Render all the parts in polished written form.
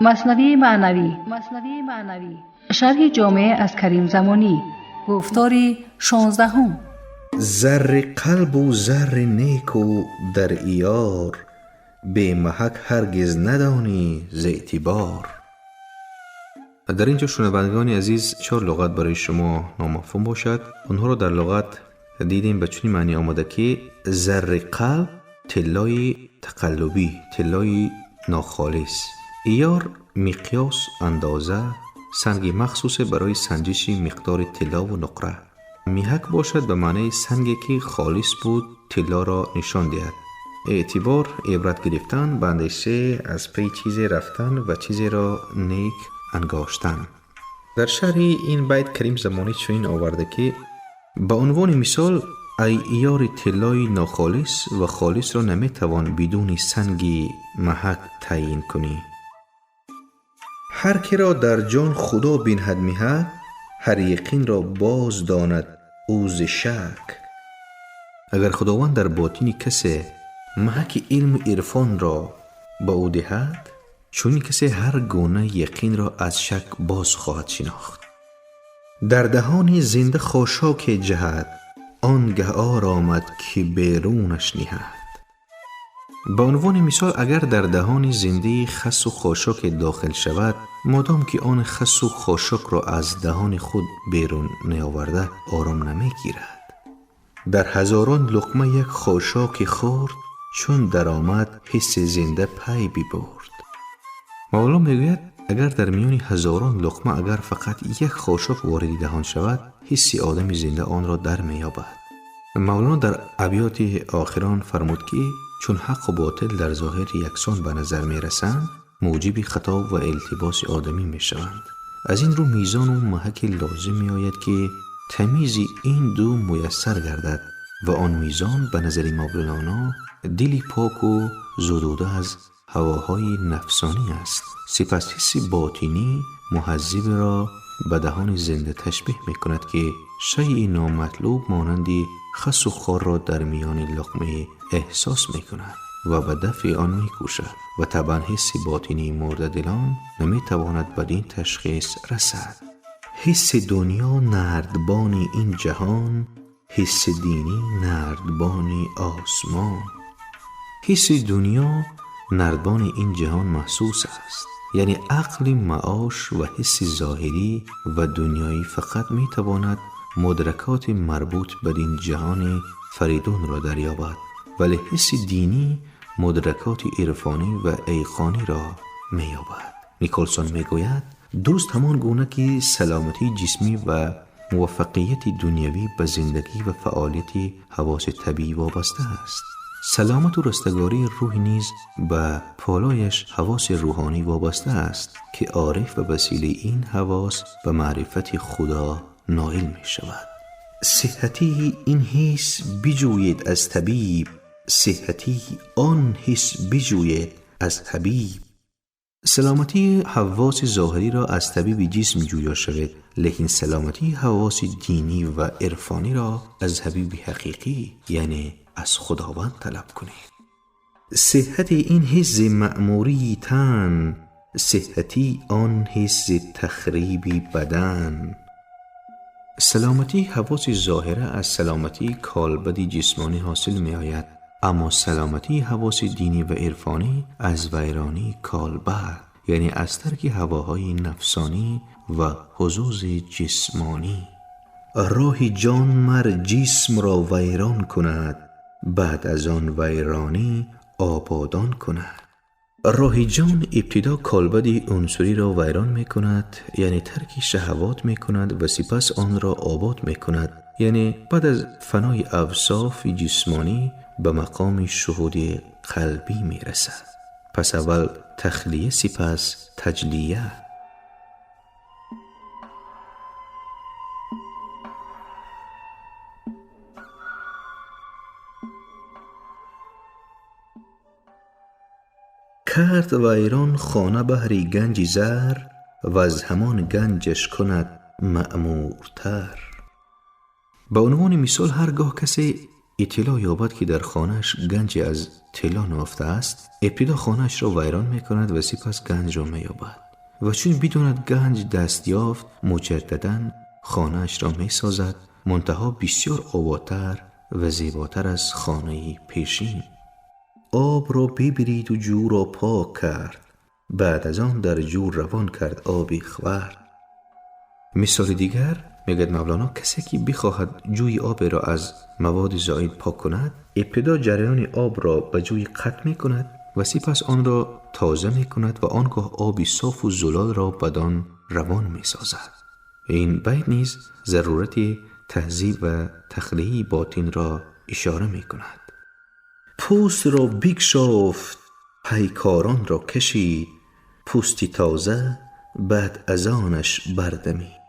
Маснавии маънавӣ, шарҳи ҷомеъ аз Карим Замонӣ, гуфтори 16. Зарри қалбу зарри неку дар иёр, бемаҳак ҳаргиз надонӣ з эътибор. Дар ин ҷо, шунавандагони азиз, чор луғат барои шумо номафҳум бошад. Онҳоро дар луғат дидем, ба чунин маънӣ омада, ки зарри қалб тиллои тақаллубӣ, тиллои нохолис, иёр миқёс, андоза, санги махсусе барои санҷиши миқдори тиллову нуқра, миҳак бошад ба маънаи санге, ки холис буд, тиллоро нишон диҳад, эътибор ибрат гирифтан, ба андеше аз паи чизе рафтан ва чизеро нек ангоштан. Дар шарҳи ин байт Карим Замонӣ чунин оварда, ки ба унвони мисол, айёри тиллои нохолис ва холисро наметавон бидуни санги маҳак таъйин кунӣ. Ҳар киро дар ҷон Худо бинҳад миҳак, ҳар яқинро боз донад ӯ зи шак. Агар Худованд дар ботини касе маҳаки илму ирфонро ба ӯ диҳад, чунин касе ҳар гуна яқинро аз шак боз хоҳад шинохт. Дар даҳони зинда хошоке ҷаҳад, он гаҳ оромад, ки берунаш ниҳад. Ба унвони мисол, агар дар даҳони зиндаи хасу хошоке дохил шавад, модом ки он хасу хошокро аз даҳони худ берун неоварда, ором намегирад. Дар ҳазорон луқма як хошоки хурд, чун даромад, ҳисси зинда пай бибурд. Мавло мегӯяд, агар дар миёни ҳазорон луқма агар фақат як хошок вориди даҳон шавад, ҳисси одами зинда онро дар меёбад. Мавлоно дар абёти охирон фармуд, ки чун ҳаққу ботил дар зоҳир яксон ба назар мерасанд, мӯҷиби хато ва илтибоси одамӣ мешаванд. Аз ин рӯ мизону маҳаки лозим меояд, ки тамизи ин ду муяссар гардад, ва он мизон ба назари Мавлоно дили поку зудуда аз ҳавоҳои нафсонӣ аст. Сипас ҳисси ботинӣ муҳаззибро ба даҳони зинда ташбеҳ мекунад, ки шайъи номатлуб монанди хасу хорро дар миёни луқмае эҳсос мекунад ва ба дафъи он мекӯшад, ва табъан ҳисси ботинии мурдадилон наметавонад бадин ташхис расад. Ҳисси дунё нардбони ин ҷаҳон, ҳисси динӣ нардбони осмон. Ҳисси дунё нардбони ин ҷаҳон маҳсус аст, яъне ақли маош ва ҳисси зоҳирӣ ва дунёӣ фақат метавонад мудракоти марбут ба ин ҷаҳони фаридунро дарёбад, вале ҳисси динӣ мудракоти ирфонӣ ва айқониро меёбад. Николсон мегӯяд, дуруст ҳамон гуна ки саломатии ҷисмӣ ва муваффақияти дунявӣ ба зиндагӣ ва фаъолияти ҳавоси табиӣ вобаста аст, саломату растагории рӯҳ низ ба полояш ҳавоси рӯҳонӣ вобаста аст, ки ориф ба василаи ин ҳавос ба маърифати Худо ноил мешавад. Сиҳатии ин ҳис биҷӯед аз табиб, сиҳатии он ҳис биҷӯед аз ҳабиб. Саломатии ҳавоси зоҳириро аз табиби ҷисм ҷӯё шавед, лекин саломатии ҳавоси динӣ ва ирфониро аз ҳабиби ҳақиқӣ, яъне аз Худованд талаб кунед. Сиҳати ин ҳисси маъмурии тан, сиҳатии он ҳисси тахриби бадан. Саломатии ҳавоси зоҳира аз саломатии колбади ҷисмонӣ ҳосил меояд, аммо саломатии ҳавоси динӣ ва ирфонӣ аз вайронии колбад, яъне аз тарки ҳавоҳои нафсонӣ ва ҳузузи ҷисмонӣ. Роҳи ҷон мар ҷисмро вайрон кунад, баъд аз он вайронӣ ободон кунад. Роҳи ҷон ибтидо колбади унсуриро вайрон мекунад, яъне тарки шаҳавот мекунад, ва сипас онро обод мекунад, яъне баъд аз фанои авсофи ҷисмонӣ ба мақоми шуҳуди қалбӣ мерасад. Пас аввал тахлия, сипас таҷлия. Кард вайрон хона баҳри ганҷи зар, ваз ҳамон ганҷаш кунад маъмуртар. Ба унвони мисол, ҳар гоҳ касе иттилоъ ёбад, ки дар хонааш ганҷе аз тилло нафта аст, ибтидо хонаашро вайрон мекунад ва сипас ганҷро меёбад. Ва чун бидонад ганҷ даст ёфт, муҷаддадан хонаашро месозад, мунтаҳо бисёр ободтар ва зеботар аз хонаи пешин. Обро бибириду ҷӯро пок кард, баъд аз он дар ҷӯ равон кард оби хвар. Мисоли дигар, мегӯяд Мавлоно, касе ки бихоҳад ҷӯи оберо аз маводи зоид пок кунад, ибтидо ҷараёни обро ба ҷӯи қатъ мекунад ва сипас онро тоза мекунад ва он гоҳ оби софу зулолро бадон равон месозад. Ин байт низ зарурати таҳзиб ва тахлияи ботинро ишора мекунад. Пӯстро бикшофт, пайкоронро кашид, пӯсти тоза баъд аз онаш бардамид.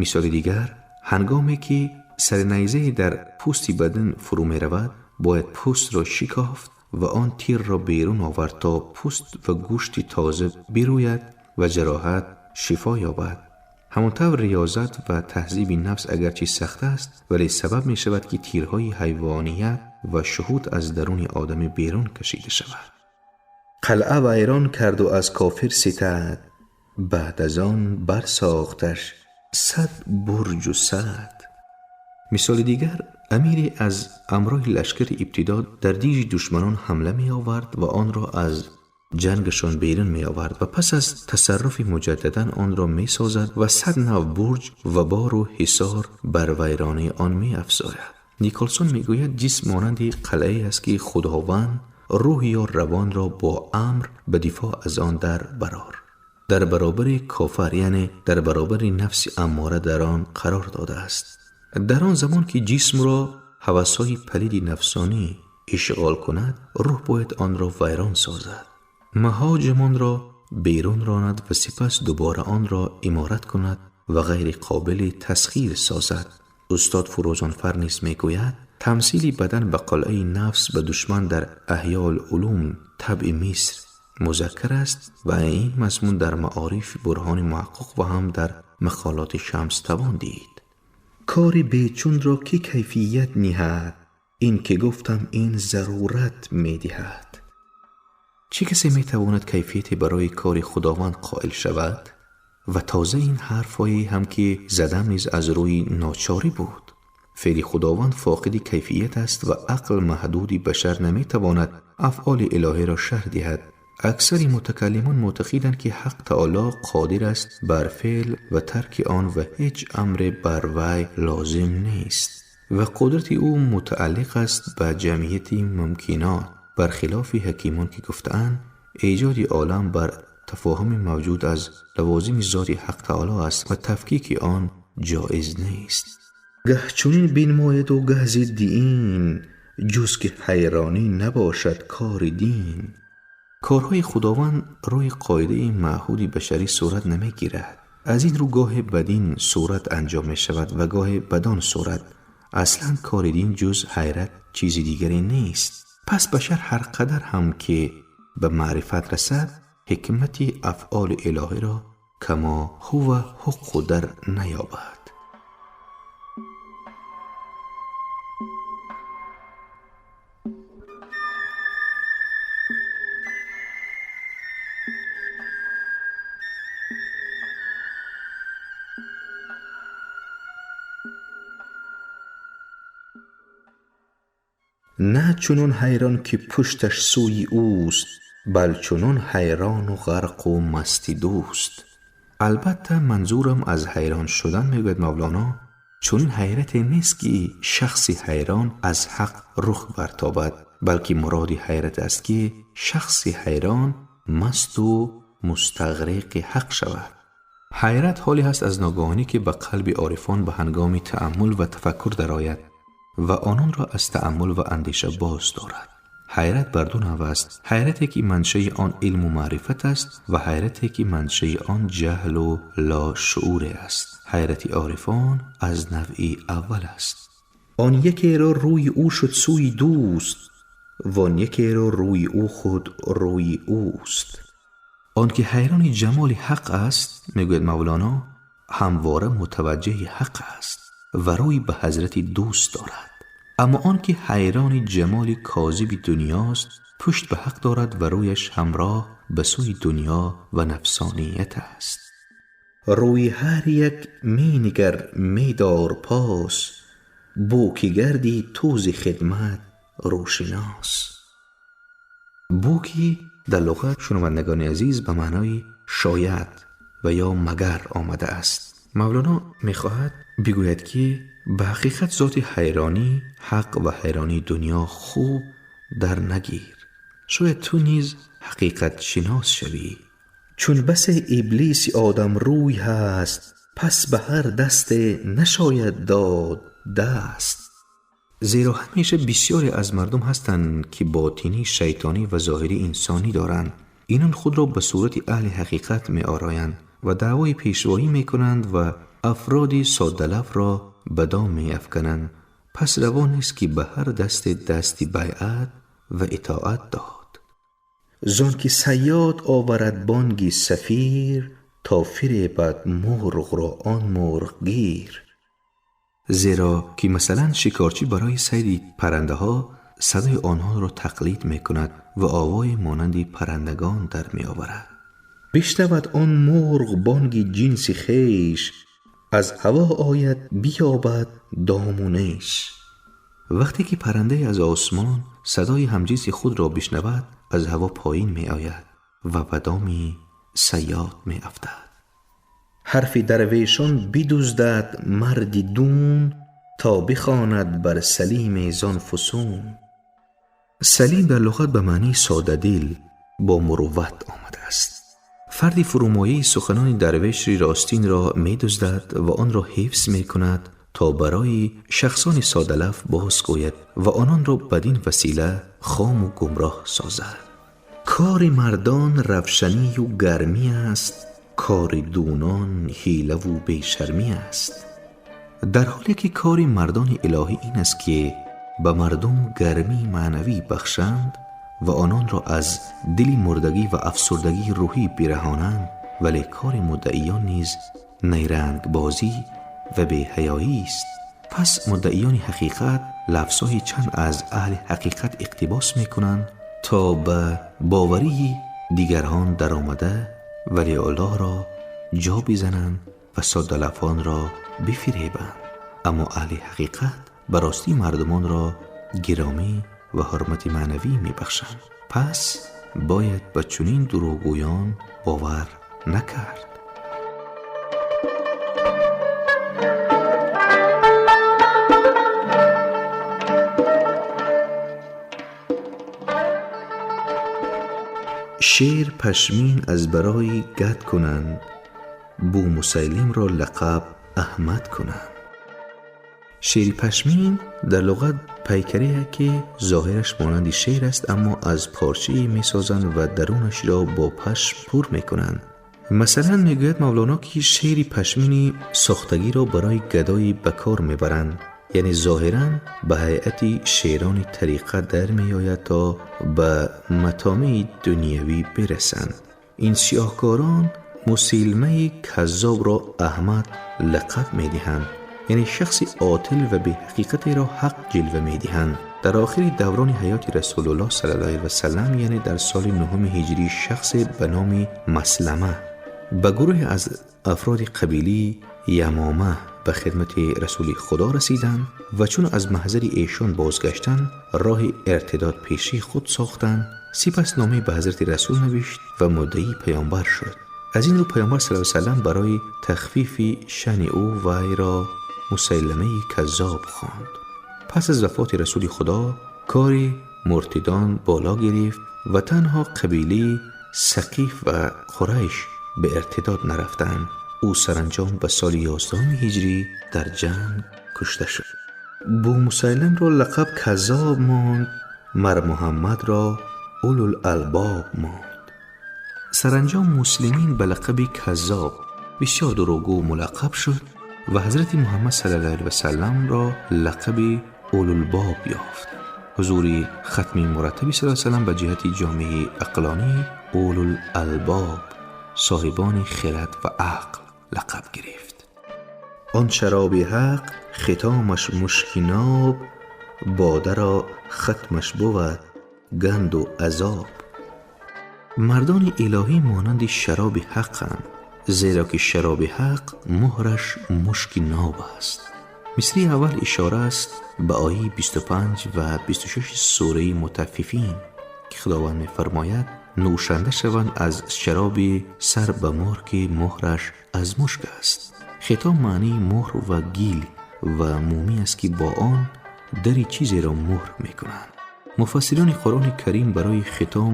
Мисоли дигар, ҳангоме ки сарнайзае дар пӯсти бадан фурӯ меравад, бояд пӯстро шикофт ва он тирро берун овард, то пӯст ва гӯшти тоза бирӯяд ва ҷароҳат шифо ёбад. Ҳамон тавр риёзат ва таҳзиби нафс агарчи сахт аст, вале сабаб мешавад, ки тирҳои ҳайвоният ва шуҳуд аз даруни одаме берун кашида шавад. Қалъа вайрон карду аз кофир ситад, баъд аз он барсохташ 100 бурҷу 100. Мисоли дигар, амире аз ҳамроҳи лашкари ибтидо дар дижи душманон ҳамла меовард ва онро аз ҷангашон берун меовард ва пас аз тасарруфи муҷаддадан онро месозад ва 100 нав бурҷ ва бору ҳисор бар вайронаи он меафзояд. Николсон мегӯяд, ҷисм монанди қалъае аст, ки Худованд рӯҳ ё равонро бо амр ба дифоъ аз он дар барор, дар баробари кофар, яъне дар баробари нафси аммора дар он қарор додааст. Дар он замон ки ҷисмро ҳавасҳои палиди нафсонӣ ишғол кунад, рӯҳ бояд онро вайрон созад, маҳоҷамонро берун ронад ва сипас дубора онро иморат кунад ва ғайри қобили тасхир созад. Устод Фурӯзонфар низ мегӯяд, тамсили бадан ба қалъаи нафс ба душман дар Аҳёул улум табъи Миср музаккар аст ва ин мазмун дар маорифи Бурҳони Муҳаққиқ ва ҳам дар мақолоти Шамс тавон дид. Кори бечунро ки кайфият ниҳад, ин ки гуфтам ин зарурат медиҳад. Чӣ касе метавонад кайфияте барои кори Худованд қоил шавад? Ва тоза ин ҳарфҳое ҳам ки задам низ аз рӯи ночорӣ буд. Феъли Худованд фоқиди кайфият аст ва ақл маҳдуди башар наметавонад афъоли илоҳиро шарҳ диҳад. Аксари мутакаллимон муътақиданд, ки Ҳақ таоло қодир аст бар феъл ва тарки он ва ҳеҷ амре бар вай лозим нест ва қудрати ӯ мутааллиқ аст ба ҷамъияти мумкинот, бархилофи ҳакимон ки гуфтаанд эҷоди олам бар тафоҳуми мавҷуд аз лавозими зоти Ҳақ таоло аст ва тафкики он ҷоиз нест. Гаҳ чунин бинмояду гаҳ зидди ин, ҷуз ки ҳайронӣ набошад кори дин. Корҳои Худованд рӯи қоидаи маъҳуди башарӣ сурат намегирад. Аз ин рӯ гоҳе бадин сурат анҷом мешавад ва гоҳе бадон сурат. Аслан кори дин ҷуз ҳайрат чизи дигаре нест. Пас башар ҳар қадар ҳам ки ба маърифат расад, ҳикмати афъоли илоҳиро кама ҳува ҳуққу дар наёбад. На чунон ҳайрон ки пушташ сӯи ӯст, бал чунон ҳайрону ғарқу масти дӯст. Албатта манзурам аз ҳайрон шудан, мегӯяд Мавлоно, чунин ҳайрате нест, ки шахси ҳайрон аз ҳақ рух бартобад, балки муроди ҳайрат аст, ки шахси ҳайрон масту мустағриқи ҳақ шавад. Ҳайрат ҳоле ҳаст аз ногоҳонӣ, ки ба қалби орифон ба ҳангоми тааммул ва тафаккур дарояд ва ононро аз тааммул ва андеша боз дорад. Ҳайрат бар ду нав аст: ҳайрате ки маншаи он илму маърифат аст ва ҳайрате ки маншаи он ҷаҳлу лошууре аст. Ҳайрати орифон аз навъи аввал аст. Он якеро рӯи ӯ шуд сӯи дӯст, вон якеро рӯи ӯ худ рӯи ӯст. Он ки ҳайрони ҷамоли ҳақ аст, мегӯяд Мавлоно, ҳамвора мутаваҷҷеҳи ҳақ аст ва рӯй ба ҳазрати дӯст дорад. Аммо он ки ҳайрони ҷамоли козиби дунёст, пушт ба ҳақ дорад ва рӯяш ҳамроҳ ба сӯи дунё ва нафсоният аст. Рӯи ҳар як менигар медор пос, бу ки гарди тӯзи хидмат рӯшинос. Бу ки дар луғат, шунавандагони азиз, ба маънои шояд ва ё магар омадааст. Мавлоно мехоҳад бигӯяд, ки ба ҳақиқат зоти ҳайронӣ ҳақ ва ҳайронии дунё хуб дар нагир, шояд ту низ ҳақиқатшинос шавӣ. Чун басе иблиси одамрӯй ҳаст, пас ба ҳар дасте нашояд дод даст. Зеро ҳамеша бисёре аз мардум ҳастанд, ки ботинӣ шайтонӣ ва зоҳирӣ инсонӣ доранд. Инон худро ба сурати аҳли ҳақиқат меороянд ва даъвои пешвоӣ мекунанд ва афроди соддалафро ба дом меафкананд. Пас раво нест, ки ба ҳар дасте дасти байъат ва итоат дод. Зон ки сайёд оварад бонги сафир, то фиребад мурғро он мурғгир. Зеро ки масалан шикорчӣ барои сайди паррандаҳо садои онҳоро тақлид мекунад ва овои монанди паррандагон дар меоварад. Бишнавад он мурғ бонги ҷинси хеш, аз ҳаво ояд биёбад дому неш. Вақте ки паррандае аз осмон садои ҳамҷинси худро бишнавад, аз ҳаво поён меояд ва ба доми сайёд меафтад. Ҳарфи дарвешон бидуздад марди дун, то бихонад бар салиме зон фусун. Салим дар луғат ба маънии соддадил бо мурувват омадааст. Фарди фурӯмояи суханони дарвеши ростинро медуздад ва онро ҳифз мекунад, то барои шахсони соддалаф бозгӯяд ва ононро бадин васила хому гумроҳ созад. Кори мардон равшанию гармӣ аст, кори дунон ҳилаву бешармӣ аст. Дар ҳоле ки кори мардони илоҳӣ ин аст, ки ба мардум гармии маънавӣ бахшанд ва ононро аз дили мурдагӣ ва афсурдагии рӯҳӣ бираҳонанд, вале кори муддаиён низ найрангбозӣ ва беҳаёист. Пас муддаиёни ҳақиқат лафзҳои чанд аз аҳли ҳақиқат иқтибос мекунанд, то ба боварии дигарон даромада валиуллоҳро ҷо бизананд ва соддалафонро бифиребанд. Аммо аҳли ҳақиқат ба ростӣ мардумонро гиромӣ ва ҳурмати маънавӣ мебахшанд. Пас бояд ба чунин дурӯғгӯён бовар накард. Шер пашмин аз барои гад кунанд, бу мусайлимро лақаб Аҳмад кунанд. Шери пашмин дар луғат пайкарие, ки зоҳираш монанди шер аст, аммо аз порчае месозанд ва дарунашро бо пашм пур мекунанд. Масалан, мегӯяд Мавлоно, ки шери пашмини сохтагиро барои гадоӣ ба кор мебаранд, яъне зоҳиран ба ҳайати шерони тариқа дар меояд, то ба матомеи дунявӣ бирасанд. Ин сиёҳкорон мусилмаи каззобро Аҳмад лақаб медиҳанд, яъне шахси отил ва беҳақиқатеро ҳақ ҷилва медиҳанд. Дар охири даврони ҳаёти Расулуллоҳ саллаллоҳу алайҳи васаллам, яъне дар соли 9 ҳиҷрӣ, шахсе ба номи Маслама ба гурӯҳе аз афроди қабилаи Ямома ба хидмати Расули Худо расиданд ва чун аз маҳзари эшон бозгаштанд, роҳи иртидод пешии худ сохтанд. Сипас номае ба ҳазрати Расул навишт ва муддаии паёмбар шуд. Аз ин рӯ паёмбар саллаллоҳу алайҳи васаллам барои тахфифи шаъни ӯ вайро Мусайлимаи каззоб хонд. Пас аз вафоти Расули Худо кори муртидон боло гирифт ва танҳо қабилаи Сақиф ва Қурайш ба иртидод нарафтанд. Ӯ саранҷом ба соли 11 ҳиҷрӣ дар ҷанг кушта шуд. Бу Мусайлимро лақаб каззоб монд, мар Муҳаммадро улулалбоб монд. Саранҷом муслимин ба лақаби каззоб, бисёр дурӯғгӯ мулаққаб шуд ва ҳазрати Муҳаммад саллаллоҳу алайҳи васалламро лақаби улулбоб ёфт. Ҳузури хатми мураттаби саллаллоҳу алайҳи васаллам ба ҷиҳати ҷомеаи ақлонӣ улулалбоб, соҳибони хирад ва ақл лақаб гирифт. Он шароби ҳақ хитомаш мушки ноб, Бода ро хатмаш бувад ганду азоб. Мардони илоҳӣ монанди шароби ҳақанд, зеро ки шароби ҳақ муҳраш мушки ноб аст. Мисраи аввал ишора аст ба ояи 25 ва 26 сураи Мутаффифин, ки Худованд мефармояд: нӯшанда шаванд аз шароби сар ба муҳр, ки муҳраш аз мушк аст. Хитом маънии муҳр ва гил ва мумӣ аст, ки бо он дари чизеро муҳр мекунанд. Муфассирони Қуръони Карим барои хитом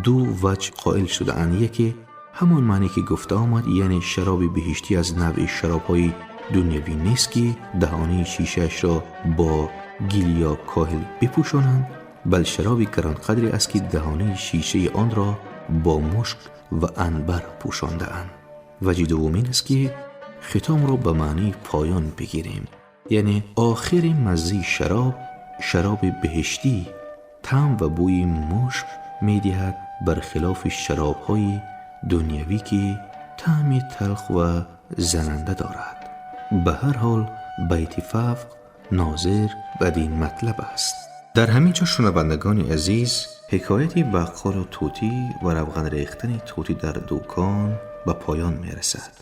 ду ваҷҳ қоил шудаанд. Яке ҳамон маъне ки гуфта омад, яъне шароби биҳиштӣ аз навъи шаробҳои дунявӣ нест, ки даҳонаи шишаашро бо гил ё коҳил бипӯшонанд, бал шароби гаронқадре аст, ки даҳонаи шишаи онро бо мушк ва анбар пӯшондаанд. Ваҷҳи дуввум ин аст, ки хитомро ба маънии поён бигирем, яъне охири маззаи шароб, шароби биҳиштӣ таъм ва бӯи мушк медиҳад, бархилофи шаробҳои дунявӣ, ки таъми талх ва зананда дорад. Ба ҳар ҳол, байти фавқ нозир бадин матлаб аст. Дар ҳамин ҷо, шунавандагони азиз, ҳикояти баққолу тӯтӣ ва равған рехтани тӯтӣ дар дукон ба поён мерасад.